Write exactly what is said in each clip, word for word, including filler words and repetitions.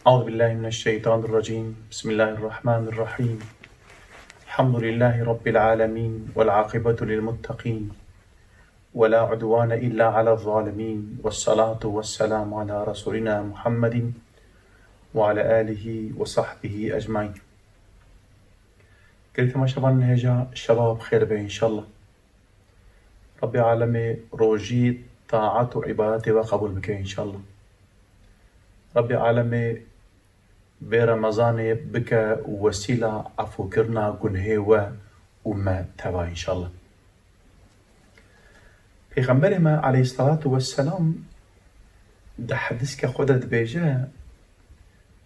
أعوذ بالله من الشيطان الرجيم. بسم الله الرحمن الرحيم. الحمد لله رب العالمين، والعاقبة للمتقين، ولا عدوان إلا على الظالمين، والصلاة والسلام على رسولنا محمد وعلى آله وصحبه أجمعين. Gelî temaşevanên hêja, şeva we bi xêr be înşallah. Rabbê Alemê rojî taat û îbadetê we qebûl bike înşallah. Rabbê Alemê vê Remezanê bike wesîla efûkirina gunhê we û me teva înşallah. Pêxemberê me aleyhisselatu vesselam di hedîske xwe de dibêje,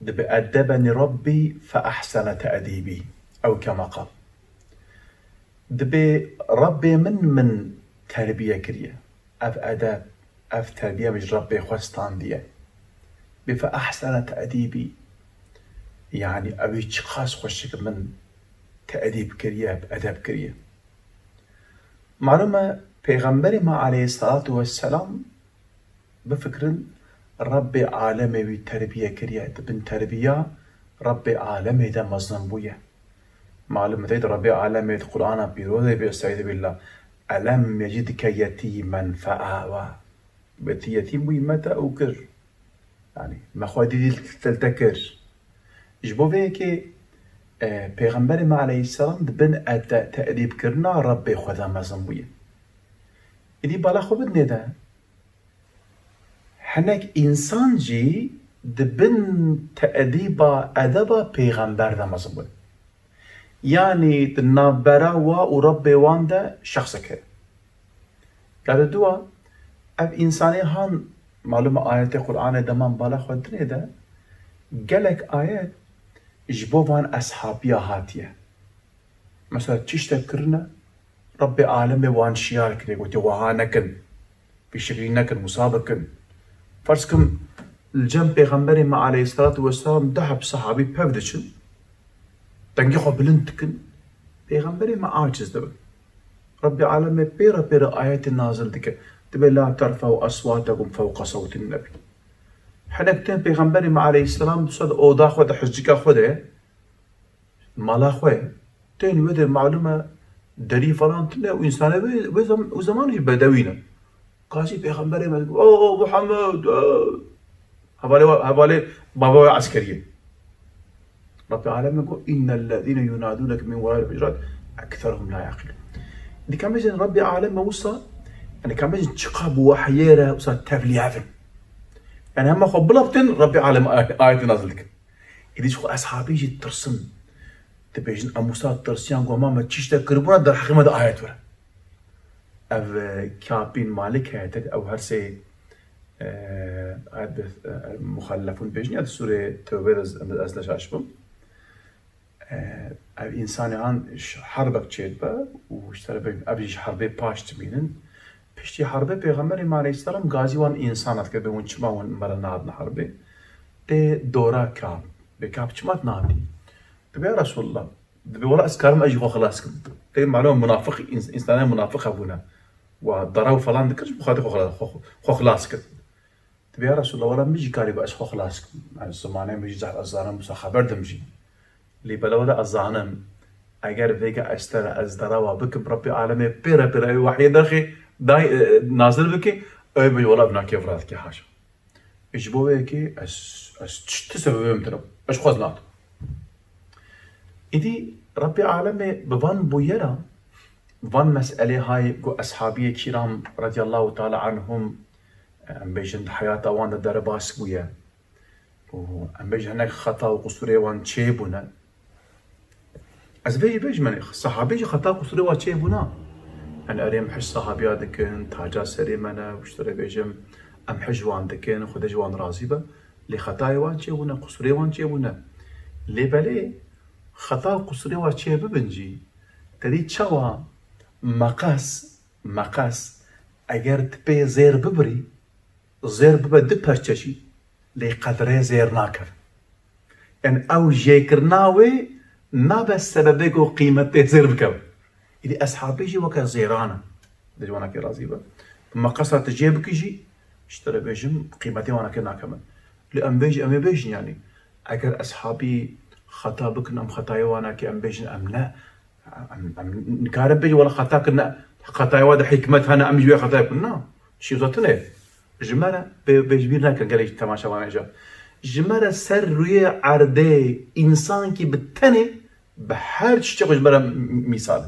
"Dibi edebeni Rabbi fe ahsene te'dîbî." Ew kema qal. Dibê Rabbê min min terbiye kiriye. Ev edeb, ev terbiye min ji Rabbê xwe standiye. Bê fe ahsene te'dîbî. Yanî ew ê çiqas xweşik min te'dîb kiriye, bi edeb kiriye. Malûm e, Pêxemberê me aleyhisselatu vesselam, bifikirin, Rabbê Alemê wî terbiye kiriye. Di bin terbiya Rabbê Alemê de mezin bûye. Malûm e, Rabbê Alemê di Qur'ana Pîrozê bê, "Estaizu billah, elem yecidke yetîmen feawa." Bi ti yetîm bûyî me te ew kir. Yanî, me xwe dî te kir. Ji bo vê yekê, e, Pêxemberê me aleyhisselam di bin ete-, te'dîbkirina Rebbê xwe de mezin bûye. Êdî bala xwe bidinê de, hinek însan jî di bin te'dîba, edeba Pêxember de mezin bûn. Yanî di navbera wa û Rebbê wan de şexsek heye. Ya di dua, ev însanê han, malûm e ayetê Qur'anê deman bala xwe dinê de, gelek ayet ji bo van eshabiya hatiye. Mesela tiştek kirine, Rebbê Alemê wan şiyar kiriye, gotiye, "Wiha nekin, piştgirî nekin, wisa bikin." Ferz kim, li cem Pêxemberê me aleyhisselatu vesselam du heb sehabî pev diçin, dengê xwe bilind dikin, Pêxemberê me aciz dibin. Rebbê Alemê pê re pê re ayetê nazil dike. Dibe, "La terfe'u eswatekum fewqa sewtin nebî." Hinek tên Pêxemberê me aleyhisselam di ser oda xwe de, hicika xwe de, mala xwe ye. Tên wê de malûm e derî falan tune û însanê wê, wê zem-, û zemanî jî bedewî ne. Gazî Pêxemberê me digot, "O, o, Muhammed, o." Hevalê wa-, hevalê baba wê eskeriyê. Rabbê Alemê got, "Innellezîne yunadûneke min wera'il hucurat ekseruhum la yaqilûn." Dî ka bêjin Rabbê Alemê wisa, yanî ka bêjin çiqa bi wehiyê re wisa tevlî hev in. Yanî hema xwe bila bidin, Rabbê Alemê ay-, ayetê nazil dikin. Êdî ji xwe eshabî jî tirsin. Dibêjin, "Em wisa tirsiyan, got, ma me tiştek kiribûna, derheqê me de ayet were." Ev, e, Ka'b bin Malik heye, tek ew her sê, e, ayet bi, e, muxellefûn bêjin ya di sûrê Tewbê de ez, ez ne şaş bim. E, ev însanê han ş-, herbek çêdibe û ji te re bê-, ev jî ji herbê paş dimînin. Piştî herbê Pêxemberê me aleyhisselam gazî wan însana dike, bê hûn çima hûn me re nahadin herbê? Tê dora Ka'b. Bê Ka'b çima tu nahadî? Dibe ya Resulullah. Dibe wela ez karim ez jî xwe xilas kim. Tê malûm e munafiq, îns-, însanê munafiq hebûne. Wa dara û falan dikir, ji bo xatir xwe xila-, xwe, xwe xilas kir. Dibe ya Resulallah, wela min jî karî be ez xwe xilas kim. Yanî zimanê min jî zehf ez zanim, wisa xeber dim jî. Lê bela wela ez zanim, eger vêga ez te re ez dera wa bikim, Rebbê Alemê pê re pê re ew wehiyê derxê, day, e, nazil bike, ew bê wela bi nakê vira dike, haşa. Ji bo wê yekê ez, ez çi, ti sebebê min tune, ez xwe ez nadim. Îdî Rebbê Alemê bi van bûyera, van meselê hay ku eshabiyê kiram radiyallahu teala anhum, em bêjin di heyata wan de derbas bûye. Û em bêjin hinek xeta û qusûrê wan çêbûne. Ez vê jî bêjim, yanî sahabê jî xeta qusûrê wan çêbûna. Yanî erê em hij sahabiya dikin, taca serê me ne, û ji te re bêjim, em hij wan dikin, Xwedê ji wan razî be. Lê xetayê wan çêbûne, qusûrê wan çêbûne. Lê belê xeta û qusûrê wan çê bibin jî, te dî çawa meqes, meqes, eger tu pê zêr bibirî, zêr bibe du perçe jî, lê qedrê zêr nakeve. Yanî ew jêkirina wê nabe sebebê ku qîmetê zêr bikeve. Îdî eshabê jî weke zêran in. Xwedê ji wan nake razî be. Tu meqesa tu jê bikî jî, ji te re bêjim, qîmetê wan nake nakeve. Lê em bêjin, em ê bêjin yanî. Eger eshabî xeta bikin, em xetayê wan nake, em bêjin em ne, em, em nikarin bêjin wela xeta kirine, xetayê wan de hikmet hene, em jî wê xetayê bikin, na. Şî wisa tune. Ji me re bê, bê ji bîr nekin gelek temaşevanê ca. Ji me re ser rûyê erdê însankî bi tenê bi her tiştê xwe ji me re m-, mîsal e.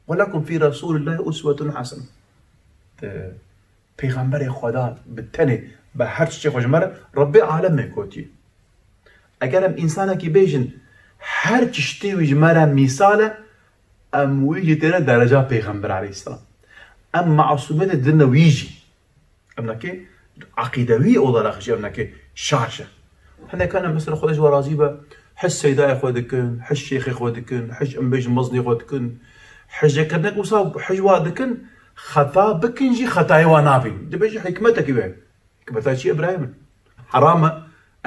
Welekum fî Resûlillahî uswetun hasene. Pêxemberê Xweda bi tenê bi her tiştê xwe ji me re Rebbê alemê gotiye. Eger em însanekî bêjin her tiştê wî ji me re mîsal e, em wî jî têne dereca Pêxember aleyhisselam. Em masûmiyetê didine wî jî. Em nake eqîdewî olarak jî em nake şaş e. Hinek hene mesela Xwedê ji we razî be, hij seydayê xwe dikin, hij şêxê xwe dikin, hij em bêjin mezinê xwe dikin. Hijekirnek wisa hij wa dikin, xeta bikin jî xetayê wa nabîn. Dibêje hikmetekî wê. Hikmeta çi ye birayê min? Heram e.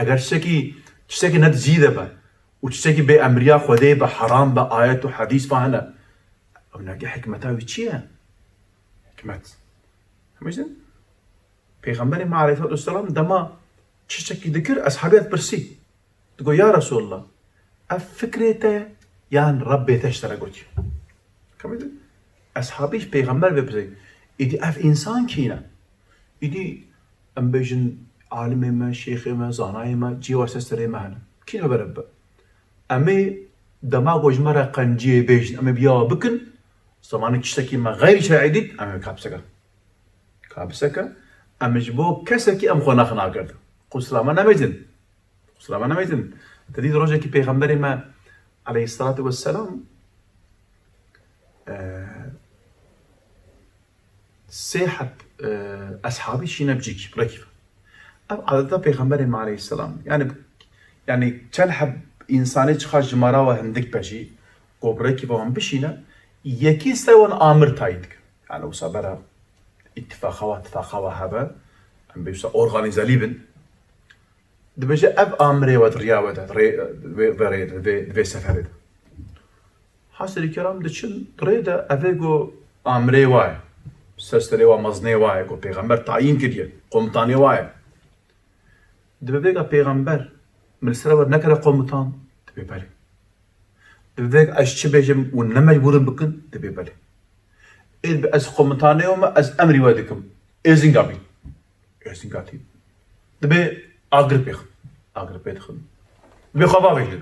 Eger tiştekî, tiştekî ne di cî de be û tiştekî bê emriya Xwedê be, heram be, ayet û hedîs ve hene. Ew nake hikmeta wî çi ye? Hikmet. Em bêjin, Pêxemberê me aleyhisselatu vesselam dema tiştekî dikir, eshabê dipirsî. Digo, ya Resulallah, ev fikrê te yan Rebbê te ji te re gotiye? Kabul e? Eshabî ji Pêxember vê pirsê. Îdî ev însan kî ne? Îdî em bêjin alimê me, şêxê me, zanayê me, cihê wa ser serê me hene. Kî ne ber ev be? Em ê dema ku ji me re qenciyê bêjin, em ê biya bikin, zemanê tiştekî me xeyrî şerî dît, em ê kapseke. Kabiseke, em ji bo kesekî em xwe naxin agirtin. Qusura me nemêtin. Qusura me nemêtin. Te dît rojekî Pêxemberê me aleyhisselatu vesselam, e, sê heb, e, eshabî şîne bi cîkî, bi rekî ve. Ev adeta Pêxemberê me aleyhisselam. Yani, yani çend heb însanê çiqa jimara we hindik be jî, ku bi rekî ve wan bişîne, yekî ser wan amir tayîn dike. Yani wisa bera îtîfaqa we, tifaqa we hebe, em bê wisa organîzelî bin. Dibêje ev amirê we di riya we de, rê, vê, vê rê de, vê, vê seferê de. Hasilî kelam diçin rê de, evê go amirê wa ye. Ser serê wa mezinê wa ye, go pêxember tayîn kiriye, komutanê wa ye. Dibe vêga pêxember min li ser we nekire komutan? Dibe belê. Dibe vêga ez çi bêjim û ne mecbûr in bikin? Dibe belê. Ê dibe ez komutanê we me, ez emrî we dikim. Êzinga bî. Êzinga tî. Dibe agir pêxin. Agir pê dixin. Dibe xwe bavêjin.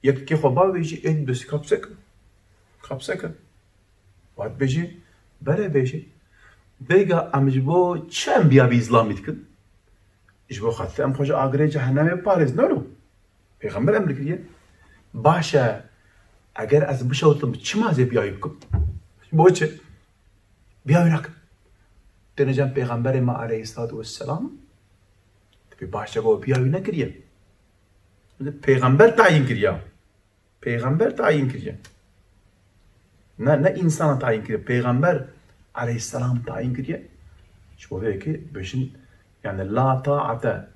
Yekê xwe bavêjî, ê dibêjî, kapseke. Kapseke. Wa dibêjî, belê bêjî. Vêga em ji bo çi em biya vî îzlamî dikin? Ji bo xatir em xwe ji agirê cehennemê parêz, ne lo? Pêxember emr kiriye. Baş e, eger ez bişewtim, çima zê biya wî bikim? Ji bo çi? Biya wî nakim. Têne cem Pêxemberê me aleyhisselatu vesselam, dibê baş e, bo biya wî nekiriye. Pêxember tayîn kiriya. Pêxember tayîn kiriye. Ne, ne însana tayîn kiriye. Pêxember aleyhisselam tayîn kiriye. Ji bo vê yekê bêjin, yani, la taate,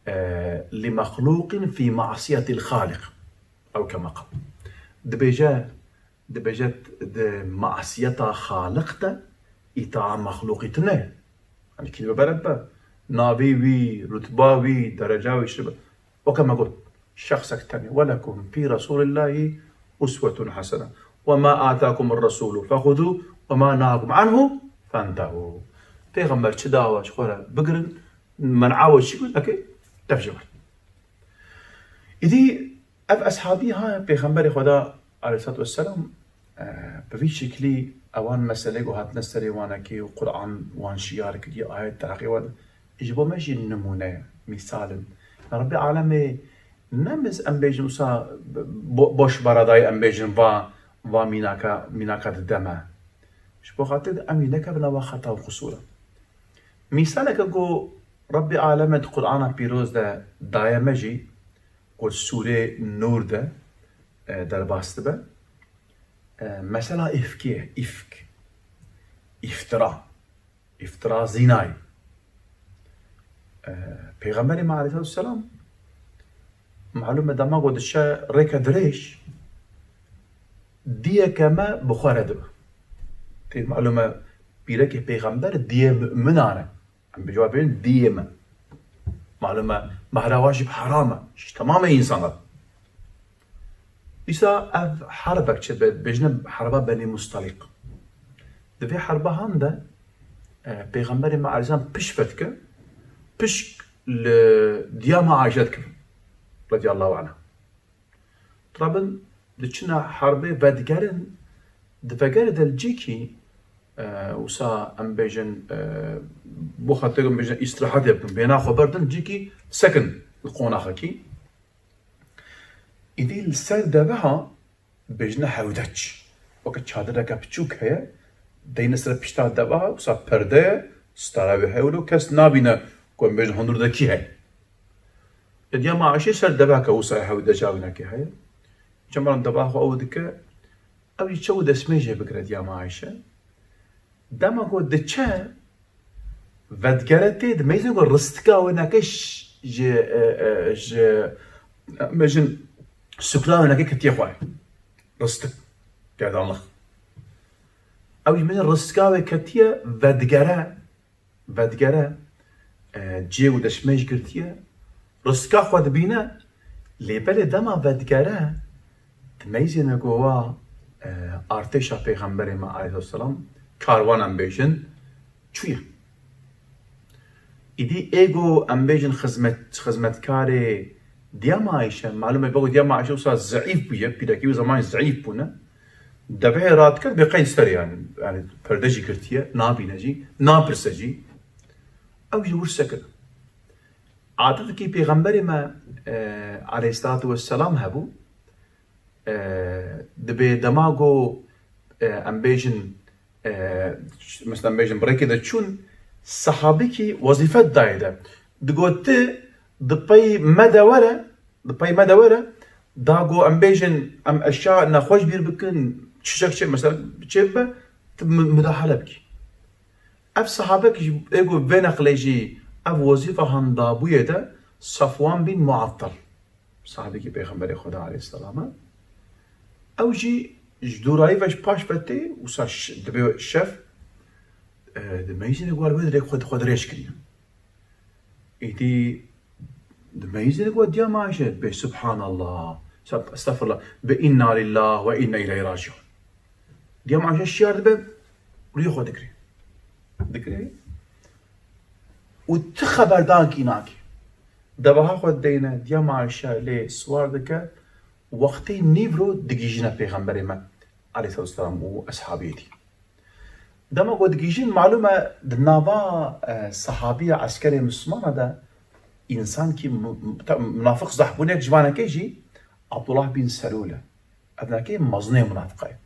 e, li mexluqin fî masiyetil xaliq. Ew kema qal. Dibêje, dibêje di masiyeta Xaliq de îtaa mexluqî tune. Yanî kî dibe ber ev be? Navê wî, rutba wî, dereca wî şibe. Weke me got, şexsek tenê. Welekum fî Resûlillahî uswetun hasene. Ve ma atakumur resûlû fexudû ve ma nehakum anhu fentehû. Pêxember çi dawa ji xwe re bigirin, men'a we çi kir, neke, dev ji wan. Îdî ev eshabî ha Pêxemberê Xweda aleyhissalatu vesselam, e, bi vî şeklî ewan meselê ku hatine serê wanekê û Quran wan şiyar kiriye, ayet derheqê wan, ji bo me jî nimûne ye, mîsal in. Rebbê alemê ne biz em bêjin wisa bo-, boş beradayê em bêjin va, va mînaka, mînaka dide me. Ji bo xatir em jî nekevine va xeta û qisûra. Mîsaleke ku Rebbê alemê di Qur'ana pîroz de daye me jî, ku di sûrê Nûr de, e, derbas dibe. E, mesela îfkê ye, îfk. Îftira. Îftira zînayê. E, Pêxemberê me aleyhisselatu vesselam, malûm e dema ku diçe rêke dirêj, diyeke me bi xwe re dibe. Tê malûm e pîrekê pêxember diyê mu'minan e. Em bi cevabê diyê me. Malum e, mehra wan jî bi heram e. Ji temamê însanan. Dîsa ev herbek çi be, bêjine herba Benî Mustalîq. Di vê herba han de, e, Pêxemberê me aleyhisselam pişt vedike, pişt li diya me Ayşe dikeve, radiyallahu anha. Rabin diçine herbê vedigerin, di vegerê de li cîkî, e, wisa em bêjin, e, bo xatir em bêjin îstirahetê bikin, bêhna xwe berdin cîkî sekin li qonaxekî. Îdî li ser deveha bêjine hewdeç. Weke çadireke piçûk heye, deyne ser pişta deveha, wisa perde ye, stara wê hewlo, kes nabîne ku em bêjin hundir de kî heye. Ê diya me Ayşe ser deveke wisa hewdeca winekê heye. Çaman deva xwe ew dike, ew jî çew û destmêjê bigire diya me Ayşe. Dema ku diçe, vedigere tê, dimeyzin ku ristika wê neke ji, e, e, ji, e, me jin sukra wê neke ketiye xwe. Ristik. Gerdanlix. Ew jî me jin ristika wê ketiye, vedigere, vedigere, e, cê û deşmêj girtiye, ristika xwe dibîne, lê belê dema vedigere, dimeyzêne ku wa, e, artêşa Pêxemberê me aleyhisselam, karwan em bêjin, çûye. Îdî ê ku em bêjin xizmet, xizmetkarê diya me Ayşe, malum e, bego diya me Ayşe wisa zeîf bûye, pîrekî wî zeman zeîf bûne, devehê radiket bê qeyd serê, yani, yani perde jî girtiye, nabîne jî, napirse jî. Ew jî wir sekine. Adetekî Pêxemberê me, e, aleyhisselatu vesselam hebû. E, dibê dema ku, e, em bêjin, e, mesela em bêjin bi rêkê de çûn, sehabikî wezîfe didayê de. Digot, ti di pey me de were, di pey me de were, da ku em bêjin, em eşya nexweş bîr bikin, çişek çê, mesela çê bibe, tu mu-, mudahale bikî. Ev sahabek jî ê ku vê neqlê jî ev wezîfa han dabûyê de Safwan bin Muattal. Sahabekî Pêxemberê Xweda aleyhisselam e. Ew jî ji dûrayî ve ji paş ve tê, wisa ş-, dibe şev, e, dimeyzîne ku wê dirêk xwe, xwe dirêj kiriye. Îdî dimeyzîne ku diya me Ayşe, bê Subhanallah, sab-, estağfurullah, bê inna lillah ve inna ileyhi raciun. Diya me Ayşe şiyar dibe, rûyê xwe digirê. Digirê. Û ti xeberdankî nake. Deveha xwe dideyne, diya me Ayşe lê siwar dike, wextê nîvro digihîjine Pêxemberê me aleyhisselatu vesselam û eshabiyê dî. Dema ku digihîjin, malûm e, di nava, e, sehabiya eskerê Mislimana de însankî mu-, mu-, ta-, munafiq zehf bûne, yek ji vanekê jî Abdullah bin Selûl e. Ev nekê mezinê munafiqa ye.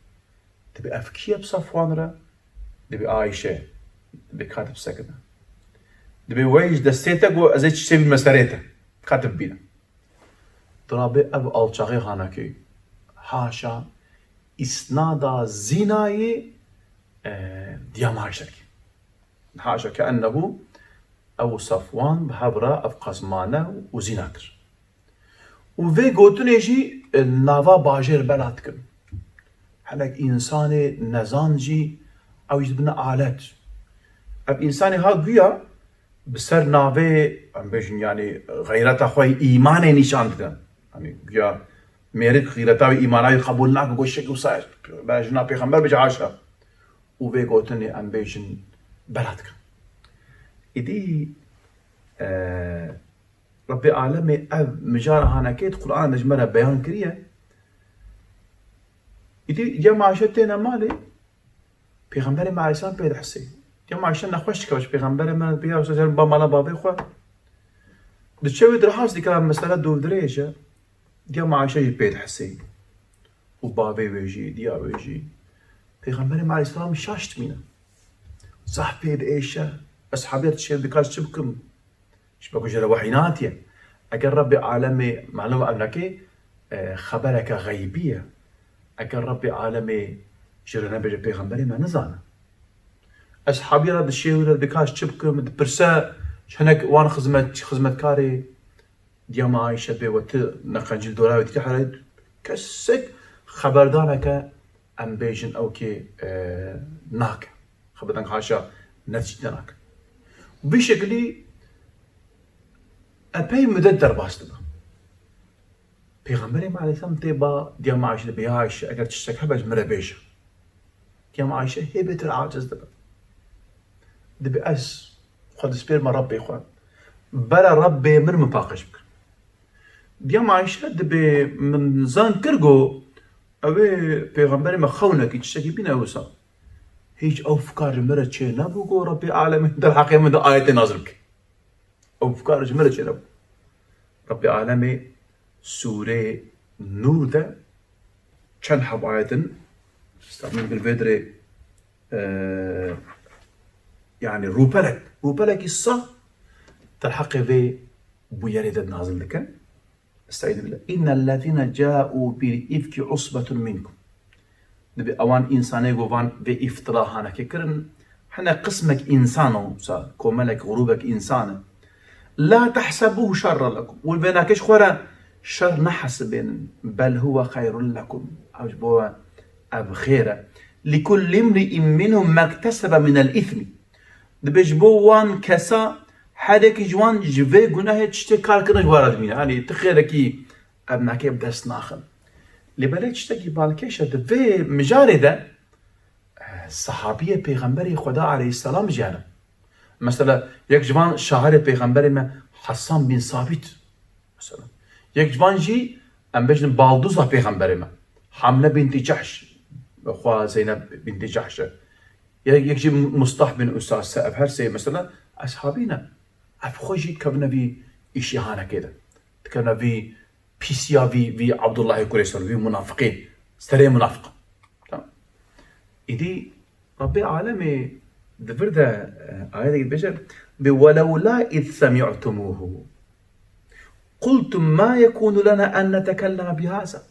Dibê ev kî ye bi Safwan re? Dibê Ayşe. Dibê ka tu bisekine. Dibê wey ji destê te ku ez ê çiştê bînme serê te. Ka tu bibîne. Dibê ev alçaxê hanekê. Haşa îsnada zînayê, e, diya me Ayşe dike. Haşa ke ennehu ew û Safwan bi hev re ev qezmane û zîna kir. Û vê gotinê jî, e, nava bajêr bela dikin. Hinek însanê nezan jî ew jî dibine alet. Ev însanê ha guya bi ser navê, em bêjin, yanî xeyreta xwe yê îmanê nîşan didin. Yanî guya mêrik xîreta wî, îmana wî qebûl nake, got şek wisa bera jina pêxember bêje, haşa. Û vê gotinê, em bêjin, bela dikin. Îdî, e, Rebbê alemê ev mijara hanekê di Qur'an de ji me re beyan kiriye. Îdî diya me Ayşe têne malê, Pêxemberê me aleyhisselam pê dihisê. Diya me Ayşe nexweş dike, ji Pêxemberê me bi ya wisa cer ba mala bavê xwe. Diçe wê direhas dike, mesele dûr dirêj e. Diya me Ayşe jî pê dihisê. Û bavê wê jî, diya wê jî. Pêxemberê me aleyhisselam şaş dimîne. Zehf pê diêşe. Eshabiyet şêr dika, çi bikim? Ji ber ku ji re wehî natiye. Eger Rebbê alemê, malum ev nekê, e, xebereke xeybî ye. Eger Rebbê alemê ji re nebêje, pêxemberê me nizane. Eshabiya re dişêwire, dika ez çi bikim, dipirse, ji hinek wan xizmet-, xizmetkarê diya me Ayşe bê we ti neqencî li dora wê dike, here kesek xeberdaneke, em bêjin, ew kê, e, nake. Xeberdan haşa netîce nake. Bi şekilî Epey mudet derbas dibe. Pêxemberê me aleyhisselam tê ba diya me Ayşe, dibe, ya Ayşe, eger tiştek hebe ji min re bêje. Diya me Ayşe hê bêtir aciz dibe. Dibe ez xwe dispêrime Rebbê xwe. Bere Rebbê min min paqij bikin. Diya me Ayşe dibe min zan kir go ew ê pêxemberê me xewnekî tiştekî bîne wisa. Hîç ew fikar ji min re çê nebû go Rebbê alemê derheqê min de ayetê nazil bike. Ew fikar ji min re çênebû. Rebbê alemê sûrê Nûr de çend heb ayet in, min vê dirê, e, yani rûpelek, rûpelekî sah derheqê vê bûyerê de nazil dikin. Estaizu billah. İnnellezîne câû bil ifki usbetun minkum. Dibe ewan însanê ku van vê îftira hanekê kirin, hene qismek însan o, wisa komelek, grûbek însan e. La tehsebuhu şerren lekum. Û vê nakê ji xwe re şer nehesibênin. Bel huwe xeyrun lekum. Ev ji bo we ev xêr e. Likulli imri'in minhum mektesebe minel îsmi. Dibe ji bo wan kesa her yekî ji wan ji vê gunehê tiştê kar kirine ji we re dimîne. Yanî ti xêrekî ev nakê bi dest naxin. Lê belê tiştekî balkêş e, di vê mijarê de, eh, sehabiyê Pêxemberê Xweda aleyhisselam jî hene. Mesela, yek ji van şairê Pêxemberê me Hasan bin Sabit. Mesela, yek ji van jî, em bêjin, balduza Pêxemberê me, Hamle bintî Cehş, xwe Zeynep bintî Cehş e. Yek, yek jî Mustah bin Usase, ev her sê mesela eshabî ne. Ev xwe jî dikevine vî îşihanekê de. Dikevine vî pîsiya vî, vî Abdullahê kurê Selûl, vî munafiqê, serê munafiq. Tamam. Îdî Rabbê alemê di vir de, e, ayetê dibêje, bi "Welewla iz semi'tumuhu qultum ma yekunu lena en netekelleme bihaza."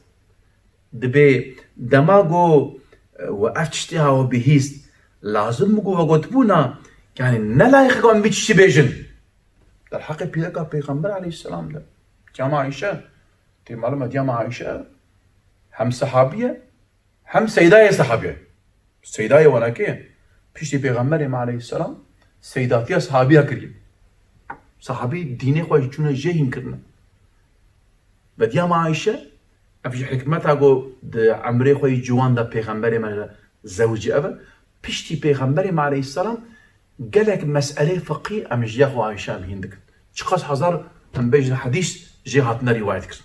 Dibê dema go, e, we ev tiştê ha we bihîst, lazim bû go we gotibûna, yani ne layiq e go em vî tiştî bêjin. Derheqê pîreka Pêxember aleyhisselam de. Diya me Ayşe, tê malum e, diya me Ayşe hem sehabî ye, hem seydayê sehabî ye. Seydayê wanakê ye. Piştî Pêxemberê me aleyhisselam seydatiya sehabiya kiriye. Sehabî dînê xwe jî çûne jê hîn kirine. Ve diya me Ayşe, ev ji hikmeta ku di emrê xwe yî ciwan de Pêxemberê me re zewicî ev e. Piştî Pêxemberê me aleyhisselam gelek meselê fiqî em ji ya xwe Ayşe em hîn dikin. Çiqas hezar em bêjin hedîs jê hatine rîwayet kirin.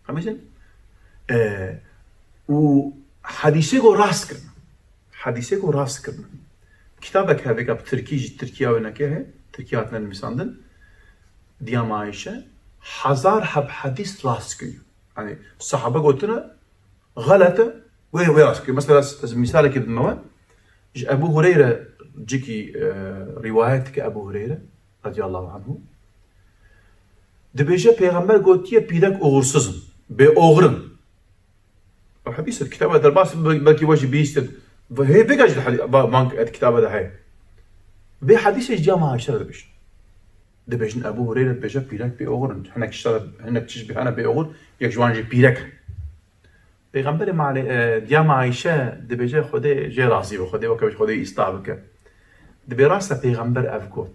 Em bêjin, e, û hedîsê ku rast kirin. Hedîsê ku rast kirin. Kitabek hevêka bi tirkî jî, tirkiya wê neke he, tirkî hatine nivîsandin. Diya me Ayşe, hezar heb hedîs rast kiriye. Yani sahabe gotine, xelet e, wê, wê rast kiriye. Mesela ez, ez misalekê bidime we. Ji Ebu Hureyre cikî, e, rîwayet dike Ebu Hureyre, radiyallahu anhu. Dibêje, Pêxember gotiye, pîrek oxursuz in, bê oxir in. Ev hedîs e, kitaba derbas, bel-, belkî we jî bihîstin. Ve hê vêga jî di hedi-, va-, van et kitaba de heye. Vê hedîsê ji diya me Ayşe re dibêjin. Dibêjin Ebu Hureyre dibêje, pîrek bê oxir in. Hinek tişta, hinek tişt bihane bê oxir, yek ji wan jî pîrek e. Pêxemberê me alê-, e, diya me Ayşe dibêje, Xwedê jê razî be, Xwedê weke Xwedê îslah bike. Dibê rast e Pêxember ev got.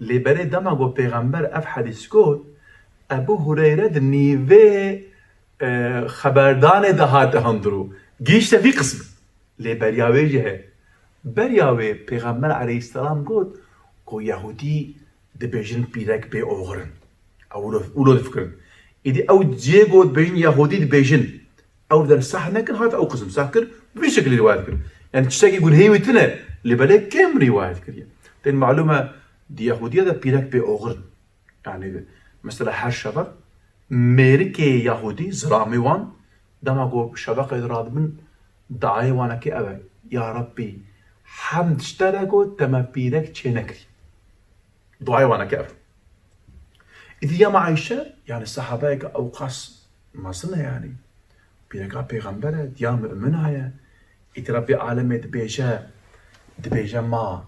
Lê berê dema got Pêxember ev hedîs got, Ebu Hureyre di nîvê, e, xeberdanê de hate hundir û gihîşte vî qismê. Lê beriya wê jî heye. Beriya wê Pêxember aleyhisselam got ku Yahûdî dibêjin pîrek bê oxir in. Ew wilo, wilo difikirin. Îdî ew cihê got dibêjin Yahûdî dibêjin. Ew der sah nekir, hat ew qism sah kir, bi vî şekilî rîwayet kir. Yani tiştekî gunehê wî tune, lê belê kêm rîwayet kiriye. Tên malûm e, di Yahûdiya de pîrek bê oxir in. Yani mesela her şevek mêrikê Yahûdî, zilamê wan, dema ku şevekê radibin, diayê wanekê ev e, Ya Rabbî, hemd ji te re got te me pîrek çê nekirî. Duayê wanekê ev. Îdî ya me Ayşe, yani sehabeyeke ewqas mezin e yani. Pîreka Pêxember e, diya mumina ye. Îdî Rebbê alemê dibêje, dibêje ma.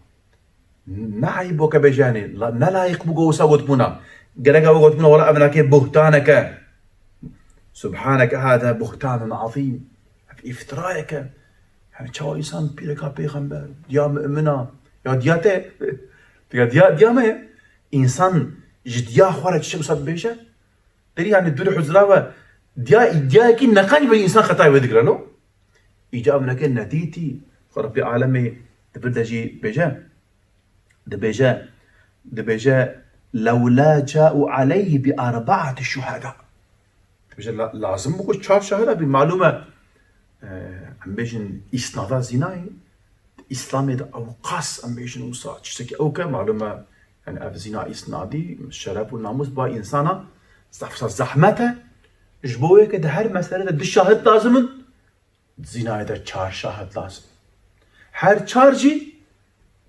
Ne eyb weke bêje yani, la-, ne layiq bû go wisa gotibûna. Gereka we gotibûna, wela ev nakê buhtaneke. Subhaneke hada buhtanun azîm. Ev îftirayeke. Yani çawa însan pîreka Pêxember, diya mumina, ya diya te, ya diya, diya me ye. Însan, ji diya xwe re çi wisa dibêje? Derî, yani, dûrî huzra ve diya, diyayekî neqenc be însan xetayê wê digire, no? Îca ev neke nedîtî, xwe Rebbê alemê di vir de jî bêje, dibêje, dibêje, "Lewla câû aleyhi bi arbaati şuheda." Dibêje, la-, lazim bû ku çar şahid hebî, malûm e, e, em bêjin îsnada zînayê, Îslamê de ewqas em bêjin wisa tiştekî ew ke, malûm e, yani ev zîna îsnadî, şeref û namûs ba însana zaf zehmet e. Ji bo wê ke di her mesele de du şahid lazim in, zînayê de çar şahid lazim. Her çar jî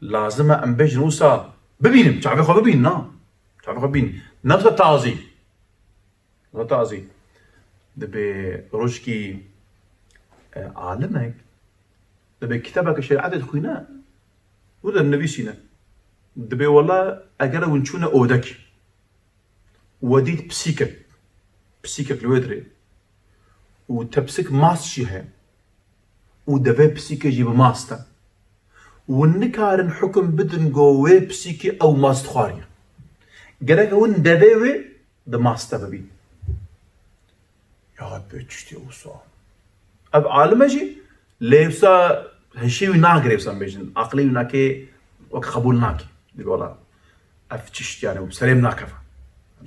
lazim e em bêjin wisa bibînin, çavê xwe bibînin, na. Çavê xwe bibînin. Ne wisa tazî. Wisa tazî. Dibê rojkî, e, alimek, dibê kitebeke şerîetê dixwîne, û de nivîsîne. Dibê wela eger hûn çûne odekî. We dît pisîkek, pisîkek li wê dirê û tepsik mast jî heye û devê pisîkê jî bi mast e û hûn nikarin hukum bidin ku wê pisîkê ew mast xwariye. Gerek hûn devê wê di mast de bibîn. Ya Rabbi, tiştê wisa. Ev alime jî lê wisa hişê wî nagire, wisa bêjin. Aqilê wî nake, wek qebûl nake. Dibê wela ev tişt, yani, serê min nakeve.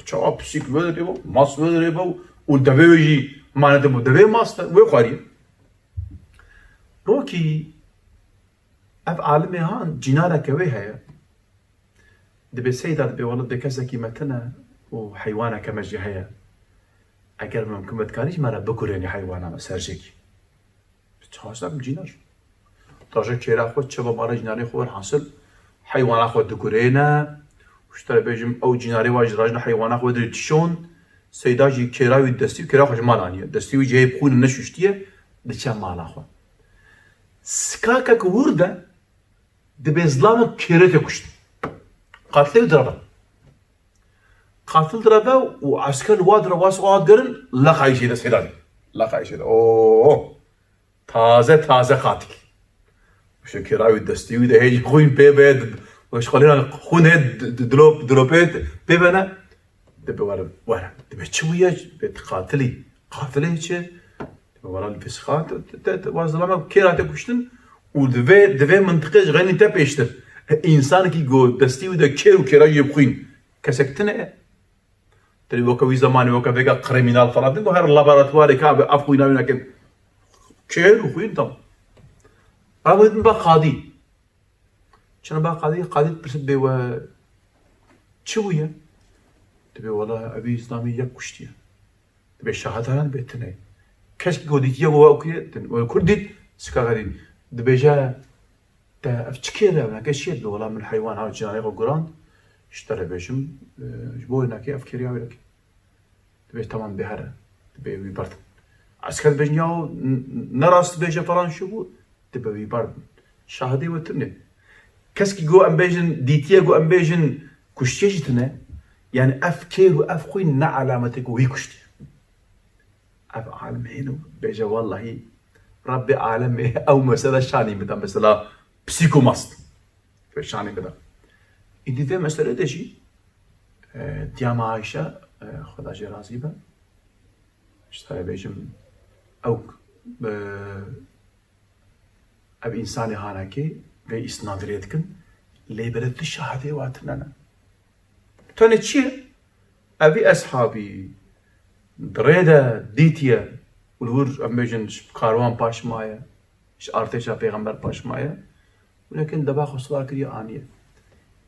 Çawa pisîk wê dirê bo, mas wê dirê bo û devê wê jî manete bo. Devê mas te, wê xwariye. Rokî ev alimê han cînareke wê heye. Dibê seyda, dibê wela dê kesekî me tine û heywaneke me jî heye. Eger mimkun be dikarî jî me re bigurênî heywana me serjêkî. Çawa em cînar. Taje kêra xwe çi ve mare cînarê xwe, welhasil heywana xwe digurêne. Û ji te re bêjim ew cînarê wa jî rajine heywana xwe didişon. Seyda jî kêra wî destî û kêra xwe ji mal aniye. Destî wî cihê bixwînin neşuştiye, diçe mala xwe. Sikakek wir de dibê zilamê kêrê tê kuştin. Qatilê wî direve. Qatil direve û esker li wa direve, wa hat gerin, leqayî jê de seyda dî. Leqayî jê de. Oo! Taze taze qatil. Wişo kêra wî destî wî de hê jî xwîn pê be, weşxalîna xwîn hê di-, di-, dilop, dilopê pê bene. Dibê were, were. Dibê çi bûye? Bê tu qatilî. Qatilê çi? Dibê were li pêsixan, te, te, te, wa zilama kêra te kuştin û divê, divê mintiqê ji xeynî te pêştir. E, însanekî ku destî wî de kêr û kêra yê bixwîn. Kesek tune ye. Tê weke wî zemanê, weke vêga kriminal falan, din ku her laboratuvarê ka be ev xwîna wî nekin. Kêr û xwîn tam. Ev din ba qadî. Çina ba qadî, qadî dipirse, dibê we çi bûye? Dibê wela evî Îslamî yek kuştiye. Dibê şahid hene, dibê tune. Keşkî ku dîtiye ku we kuye, din. We kur dît, sika xerîn. Dibêje, te ev çi kêr e? Neke çi ye? Dibê wela min heywan ha cînarê xwe gurand. Ji te re bêjim, e, ji bo wê neke ev kêriya wê neke. Dibê tamam, dibê here. Dibê wî berdin. Esker dibêjin ya n-, n-, ne rast dibêje falan şu bu. Dibê wî berdin. Şahidê we tune. Keskî ku em bêjin dîtiye, ku em bêjin kuştiye jî tune. Yani ev kêr û ev xwîn ne alametê ku wî kuştiye. Ev alim hêno bêje wellahî Rabbê alemê ew mesela şanî min da, mesela psîkomast. Şanî min da. Îdî vê meselê de jî, e, diya me Ayşe, e, Xweda jê razî be. Ji te re bêjim, ew, e, ev însanê hanekê vê îsnadê lê dikin, lê bere tu şahidê wa tune ne. Tenê çi ye? Evî eshabî di rê de dîtiye û li wir, em bêjin, ji karwan paş maye, ji artêşa pêxember paş maye. Wî nekin deva xwe siwar kiriye aniye.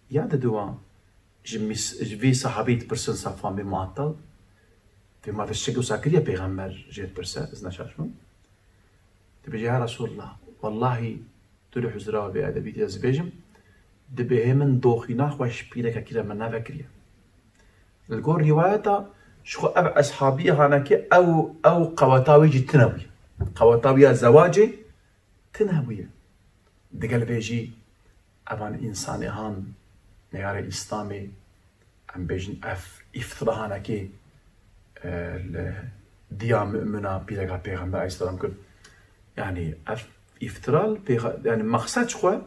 Ya diduwa ji mis-, ji vî sahabî dipirsin, Safwan bin Muattal. Vê ma de şik wisa kiriye pêxember jê dipirse, ez neşaşmim. Dibêje, ya Resulullah, wellahî tu li huzura bêedebî dê ez bêjim, dibê hê min doxîna xwe ji pîrekekî re min nevekiriye. Li gor rîwayeta, ji xwe ev eshabî hanekê ew, ew qeweta wî jî tune bûye. Qeweta wî ya zewacê tune bûye. Digel vê jî evan însanê han neyarê Îslamê, em bêjin ev îftira hanekê, e, li diya mumina pîreka pêxember aleyhisselam kir. Yani ev îftira li pêxa-, yani mexsed ji xwe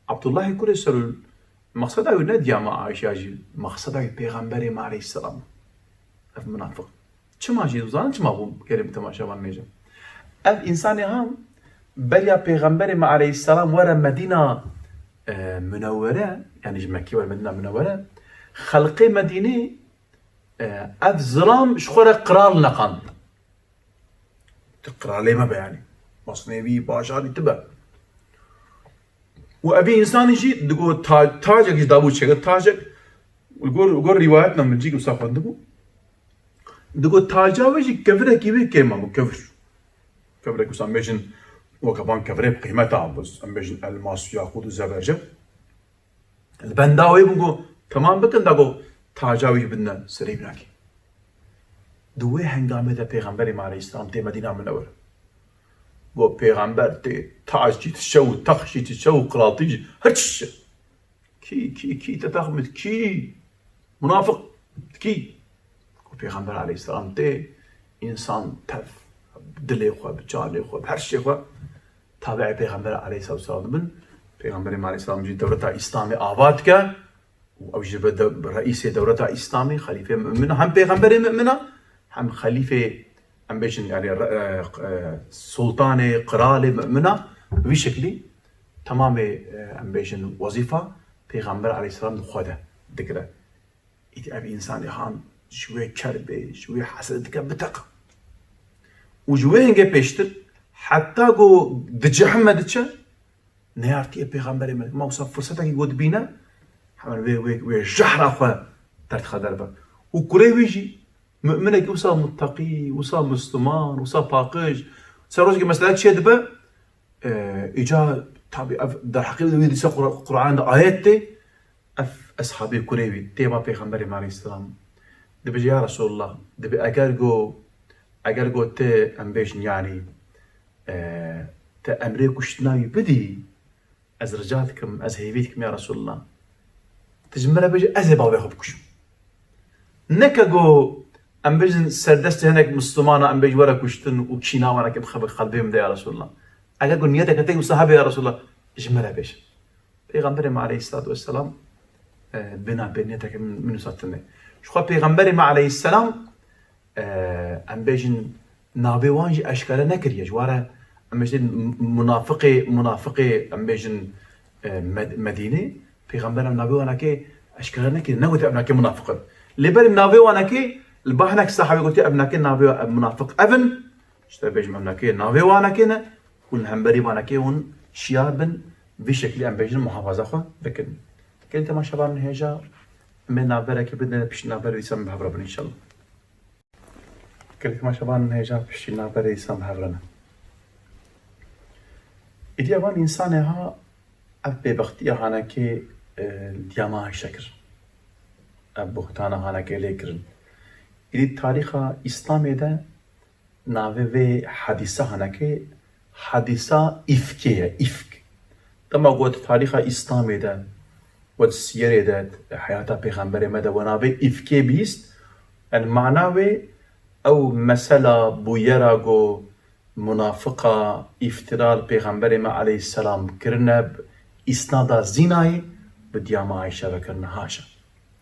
Abdullahê kurê Selûl Maqseda wî ne diyama Ayşe jî, maqseda wî Pêxemberê me aleyhisselam. Ev munafiq. Çima jî, zanin çima bû, gelê min temaşevan nêje. Ev însanê ha, beriya Pêxemberê me aleyhisselam were Medîna, e, Munewwere, yanî ji Mekkê were Medîna Munewwere, xelqê Medînê, e, ev zilam ji xwe re qral neqand. Tu qiralê me be yanî. Mesnevî, bajarî tu be. Û evî însanî jî digot ta-, tacek jî dabû çêkir, tacek. Li gor, li gor rîwayetna min cîk wisa xwendibû. Digot taca wê jî kevirekî wê kêm bû, kevir. Kevirek wisa em bêjin, weke van kevirê bi qîmeta, em bêjin elmas, yaqût û zebercet. Li benda wê bûn, got, temam bikin, da got, taca wî bidine serê wî nakê. Di wê hengamê de Pêxemberê me aleyhisselam tê Medîna Munewwere. Got, Pêxember tê, tac jî tişe û text jî tişe û qiraltî jî, her çi tişe. Kî, kî, kî, te texmîn, kî? Munafiq, kî? Got, Pêxember aleyhisselam tê, însan tev, dilê xwe, bi çavê xwe, bi her şê xwe, tabi'ê Pêxember aleyhisselatu vesselam dibin. Pêxemberê me aleyhisselam jî dewleta Îslamê ava dike û ew jî be de-, reîsê dewleta Îslamê, xelîfê mumina, hem pêxemberê mumina, hem xelîfê, em bêjin, yanî, re-, e, e, sultanê, qiralê mumina, vî şeklî temamê, e, em bêjin, wezîfa Pêxember aleyhisselam di xwe de digire. Îdî ev însanê han ji wê ker bê, ji wê hesed dike, biteqe. Û ji wê hingê pêştir, heta ku di cehime diçe, neyartiyê Pêxemberê me. Ma wisa firsetekî ku dibîne, hemen wê, wê, wê jehra xwe derdixe derve. Û kurê wî jî, mu'minekî wisa mutteqî, wisa misliman, wisa paqij, ser rojekî mesele çê dibe, e, îca, tabî ev derheqê wî dîse Qur-, Qur'an de ayet tê, ev eshabê kurê wî tê ba Pêxemberê me aleyhisselam. Dibêje, ya Resulullah, dibê eger go, eger go tê, em bêjin, yanî, e, te emrê kuştina wî bidî, ez rica dikim, ez hêvî dikim, ya Resulullah. Tu ji min re bêje, ez ê bavê xwe bikuşim. Neke go, em bêjin, serdestê hinek Mislimana, em bêjin, were kuştin û kîna wana ke bi xelbê min de, ya Resulullah. Eger go niyeteke te wisa hebe, ya Resulullah, ji min re bêje. Pêxemberê me aleyhisselatu vesselam, e, bêna bê niyeteke min, min wisa tune. Ji xwe Pêxemberê me aleyhisselam, e, em bêjin, navê wan jî eşkere nekiriye. Ji ware, em bêjin, m-, munafiqê, munafiqê, em bêjin, e, Med-, Medînê, Pêxember em navê wanekê eşkere nekiriye. Negote ev nakê munafiq in. Lê berî navê wanekê, li ba hinek sahabê gotiye, ev nakê navê, ev munafiq ev in. Ji te bêjim, em nakê navê wanekê ne. Hûn li hemberî wanekê hûn şiyar bin, vî şeklî em bêjin muhafaza xwe bikin. Gelî temaşevanên hêja, em ê navberekê bidin, piştî navberê dîsa em bi hev re bin înşallah. Gelî temaşevanên hêja, piştî navberê dîsa em bi hev re ne. Îdî evan însanê ha ev bêbextiya hanekê, e, diyama Ayşe kir. Ev buhtana hanekê lê kirin. Îdî tarîxa Îslamê de navê vê hadîsa hanekê hadîsa îfkê ye, îfk. Dema got tarîxa Îslamê de, got siyerê de, heyata Pêxemberê me de we navê îfkê bîst, yani mana wê ew mesela bûyera go munafiqa îftira li Pêxemberê me aleyhisselam kirine, bi îsnada zînayê bi diyama Ayşe ve kirine. Haşa.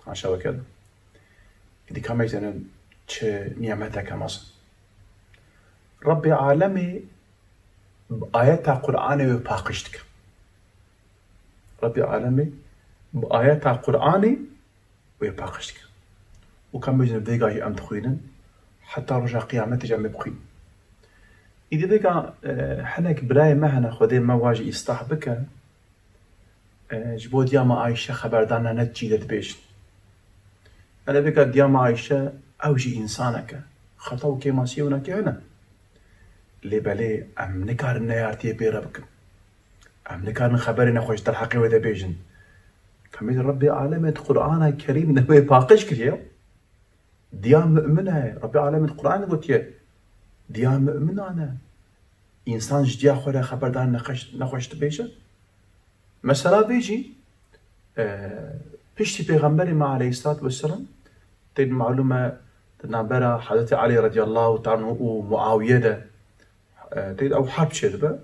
Haşa ve kella. Îdî ka me zanin çi nimeteke mezin. Rebbê alemê bi ayeta Qur'anê wê paqij dike. Rebbê alemê bi ayeta Qur'anê wê paqij dike. Û ka me zanin vêga jî em dixwînin, heta roja qiyametê jî em ê bixwînin. Îdî vêga, e, hinek birayê me hene, Xwedê me wa jî îslah bike. E, ji bo diyama Ayşe xeberdarina ne çî de dibêjin. Hele bika diyama Ayşe ew jî însanek e. Xeta û kêmasiyê winekê hene. Lê belê em nikarin neyartiyê pê re bikin. Em nikarin xeberê nexweş derheqê wê de bêjin. Kemî Rebbê alemê di Qur'ana Kerîm de wê paqij kiriye. Diya mu'min e. Rebbê alemê di Qur'anê de gotiye. Diya mu'minan e. Însan ji diya xwe re xeberdan nexweş, nexweş dibêje. Mesela vê jî, e, piştî Pêxemberê me aleyhissalatu vesselam, tê malûm e, di navbera Hezretî Elî radiyallahu teala anhu û Muawiye de, e, tê ew herb çêdibe.